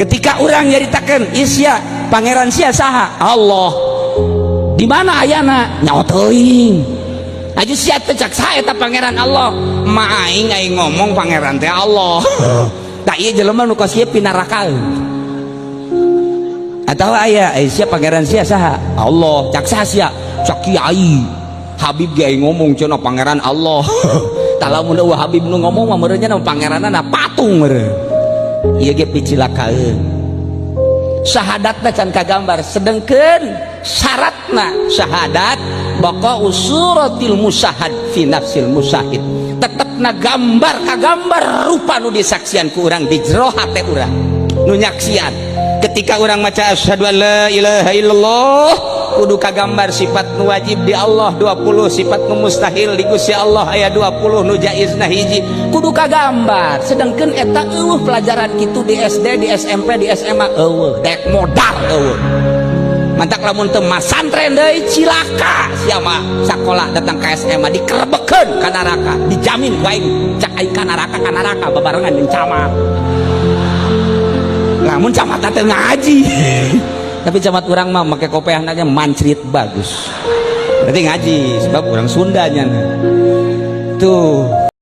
Ketika orang nyaritakeun sia, pangeran sia saha? Allah. Di mana ayana? Nyaho teuing. Aju sia teh cak saha eta pangeran Allah? Ma aing, aing ngomong pangeran teh Allah. Tak, ieu jelema nu kos ieu pinarakaeun. Atau aya, eh, sia pangeran sia saha? Allah. Cak saha sia? Cak kiai. Habib ge aing ngomong cenah pangeran Allah. Tah, lamun euweuh Habib nu ngomong mah meureun nya pangeranna patung meureun. Ieu ge picilakaeun. Syahadatna can kagambar, sedengkeun syaratna syahadat baqa'u suratil musyahad fi nafsil musyahid, tetepna gambar kagambar rupa nu disaksian ku urang di jero hate urang nu nyaksian. Ketika urang maca asyhadu an la ilaha illallah, kudu kagambar sifat nu wajib di Allah 20, sifat nu mustahil di Gusti Allah aya 20, nu jaizna hiji, kudu kagambar. Sedangkan eta euweuh pelajaran kitu di SD, di SMP, di SMA, euweuh. Dek modar euweuh. Mantak lamun teu masantren deui, cilaka sia mah. Sakola datang ke SMA dikerebekeun ka neraka, dijamin ku aing. Cak aing ka neraka babarengan jeung camat lamun camat teh ngaji. Tapi camat urang mah make kopeahna nya mancrit bagus, berarti ngaji, sebab orang Sunda nya tuh.